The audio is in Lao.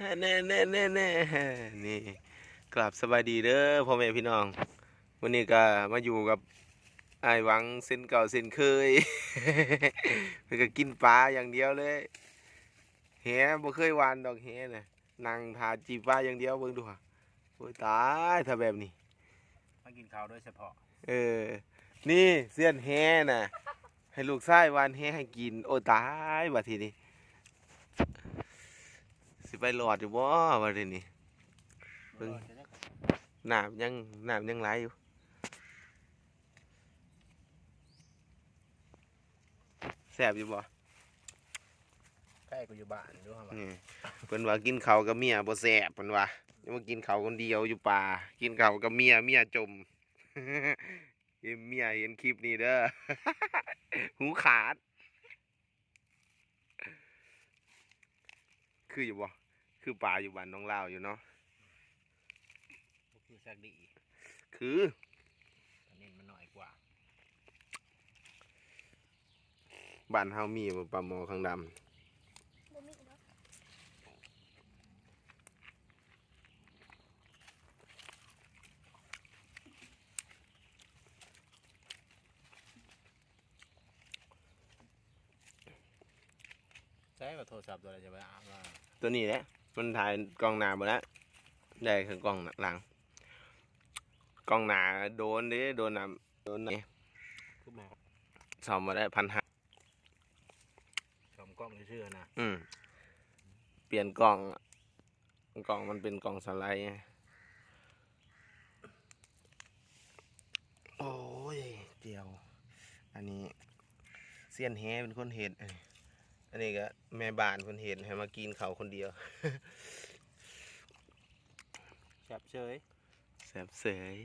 ແນ່ໆໆໆ ນີ້ ກາບສະບາຍດີເດີພໍ່ແມ່ພີ່ນ້ອງ. ມື້ນີ້ກໍມາຢູ່ກັບອ້າຍຫວັງເຊັ່ນເກົ່າເຊັ່ນເຄີຍ. ເພິ່ນກໍກິນປາຢ່າງດຽວເລີຍ. ແຫບໍ່ເຄີຍຫວ່ານດອກແຫນະ. ນັ່ງຖ້າຈີບປາຢ່າງດຽວ ເບິ່ງດູຫາ. ໂອ້ຍ ຕາຍ ຖ້າແບບນີ້ ມາກິນເຂົ້າໂດຍສະເພາະ. ເອີ ນີ້ເຊືອນແຫນະ ໃຫ້ລູກຊາຍຫວ່ານແຫໃຫ້ກິນ. ໂອ້ຍ ຕາຍ ບາດທີນີ້ ຊິໄປລອດຢູ່ບໍ່ ບາດທີນີ້? ເບິ່ງ ນ້ຳຍັງ ນ້ຳຍັງໄຫຼຢູ່. ແຊບຢູ່ບໍ່? ໃກ້ກວ່າຢູ່ບ້ານຢູ່ ເພິ່ນວ່າ ເພິ່ນວ່າກິນເຂົ້າກັບເມຍບໍ່ແຊບ ເພິ່ນວ່າ. ຍັງມາກິນເຂົ້າຄົນດຽວຢູ່ປ່າ ກິນເຂົ້າກັບເມຍ ເມຍຈົ່ມ. ເມຍເຫັນຄລິບນີ້ເດີ ຫູຂາດ. ຄືຢູ່ບໍ່? ຄືປາຢູ່ບ້ານໜອງລາວຢູ່ເນາະ. ບໍ່ຄືສັກດີ. ຄື ປານິນມັນໜ້ອຍກວ່າ. ບ້ານເຮົາມີບໍ່ປາໝໍ້ຄັງດຳ? ບໍ່ມີດອກ. ໃຊ້ວ່າໂທລະສັບຕົວໃດຈະໄປອາບນ້ຳ? ຕົວນີ້ແຫຼະ ມັນຖ່າຍກ້ອງໜ້າບໍ່ໄດ້ ໄດ້ແຕ່ກ້ອງຫຼັງ. ກ້ອງໜ້າໂດນເດ້ ໂດນນ້ຳ ໂດນນີ້ ຄືໝໍ້ ສ້ອມບໍ່ໄດ້ ພັນຫ້າ. ສ້ອມກ້ອງຊື່ໆນະ. ອືມ ປ່ຽນກ້ອງ ກ້ອງມັນເປັນກ້ອງສະໄລ. ໂອ້ຍ ແຈ່ວ ອັນນີ້ເຊືອນແຫເປັນຄົນເຮັດ. ອັນນີ້ກໍແມ່ບ້ານເພິ່ນເຮັດ ໃຫ້ມາກິນເຂົ້າຄົນດຽວ. ແຊບເສີຍ ແຊບເສີຍ.